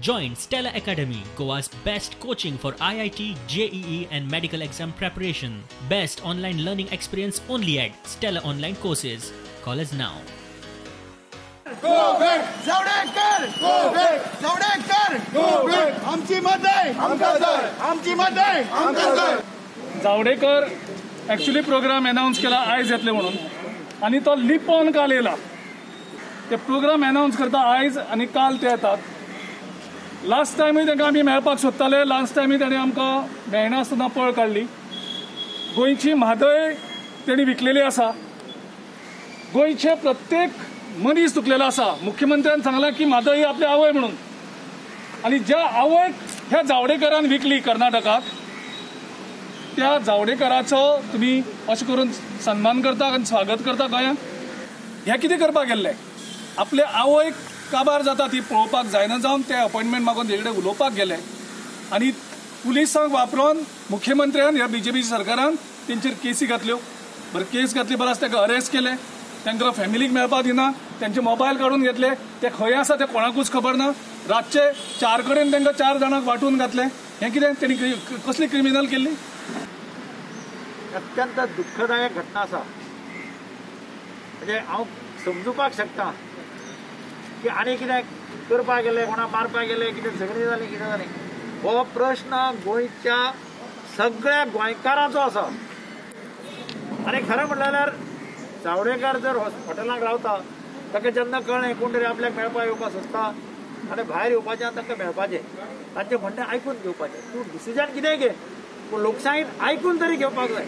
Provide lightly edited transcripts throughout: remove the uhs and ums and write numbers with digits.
Join Stella Academy, Goa's best coaching for IIT, JEE and medical exam preparation. Best online learning experience only at Stella Online Courses. Call us now. Go back! Javadekar! Go back! Javadekar! Go back! आमची मत आहे आमकां जाय, आमची मत आहे आमकां जाय. जावडेकर ॲक्च्युली प्रोग्राम अनाऊन्स केला आयज येतले म्हणून आनी तो लिपोवन काल येयला. ते प्रोग्राम अनाऊन्स करता आयज आनी काल ते येतात. लास्ट टायमूय तांकां आमी मेळपाक सोदताले, लास्ट टायमूय ताणें आमकां मेळनासतना पळ काडली. गोंयची म्हादय तेणी विकलेली आसा, गोंयचे प्रत्येक मनीस दुखलेलो आसा. मुख्यमंत्र्यान सांगलां की म्हादय ही आपली आवय म्हणून, आनी ज्या आवयक ह्या जावडेकरान विकली कर्नाटकाक, त्या जावडेकराचो तुमी अशें करून सन्मान करता आनी स्वागत करता गोंयांत. हें कितें करपाक गेल्लें? आपले आवयक काबार जाता ती पळोवपाक जायना जावन ते अपॉयंटमेंट मागून तेजे कडेन उलोवपाक गेले आनी पुलिसांक वापरून मुख्यमंत्र्यान ह्या बीजेपी सरकारान तेंचेर केसी घातल्यो. बरें, केस घातली बराच ताका अरेस्ट केले, तांकां फॅमिलीक मेळपाक दिना, तेंचे मोबायल काडून घेतले, ते खंय आसा ते कोणाकूच खबर ना. रातचे 4 कडेन तांकां 4 जाणांक वांटून घातले. हें कितें? तेणी कसली क्रिमिनल केल्ली? अत्यंत दुःखदायक घटना आसा. म्हणजे हांव समजुपाक शकता की आनी कितें करपाक गेले, कोणाक मारपाक गेले, कितें झगडीं जालीं, कितें जालें. हो प्रश्न गोंयच्या सगळ्या गोंयकारांचो आसा. आनी खरें म्हणलें जाल्यार जावडेकर जर हॉटेलाक रावता ताका जेन्ना कळ्ळें कोण तरी आपल्याक मेळपाक येवपाक सोदता आनी भायर येवपाचें आनी तांकां मेळपाचें, तांचें म्हणणें आयकून घेवपाचें. तूं डिसिजन कितेंय घे, पूण लोकशायेन आयकून तरी घेवपाक जाय.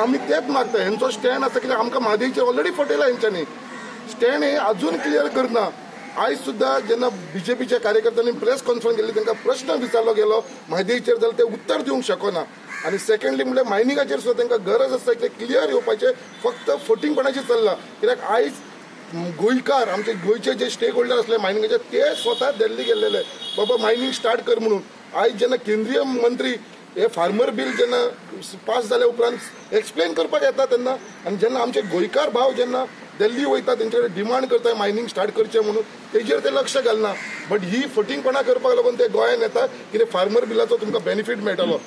आमी तेच मागता. हेंचो स्टँड आसा कित्याक आमकां म्हादयचेर ऑलरेडी फटयला हेंच्यांनी. स्टँड हे अजून क्लियर करना. आयज सुद्दां जेन्ना बीजेपीच्या कार्यकर्त्यांनी प्रेस कॉन्फरन्स केल्ली तांकां प्रश्न विचारलो गेलो म्हादयचेर जाल्यार ते उत्तर दिवंक शकना. आनी सेकंडली म्हणल्यार मायनिंगाचेर सुद्दां तांकां गरज आसता की क्लियर येवपाचें, फक्त फटींगपणाचें चल्लां. कित्याक आयज गोंयकार, आमचे गोंयचे जे स्टेक होल्डर आसले मायनिंगाचे, ते स्वता दिल्ली गेल्लेले बाबा मायनिंग स्टार्ट कर म्हणून. आयज जेन्ना केंद्रीय मंत्री हे फार्मर बील जेन्ना पास जाल्या उपरांत एक्सप्लेन करपाक येता तेन्ना, आनी जेन्ना आमचे गोंयकार भाव जेन्ना दिल्ली वयता तेंचे कडेन डिमांड करता मायनिंग स्टार्ट करचें म्हणून, तेजेर ते लक्ष घालना. बट ही फटींगपणां करपाक लागून ते गोंयान येता कितें फार्मर बिलाचो तुमकां बेनिफीट मेळटलो.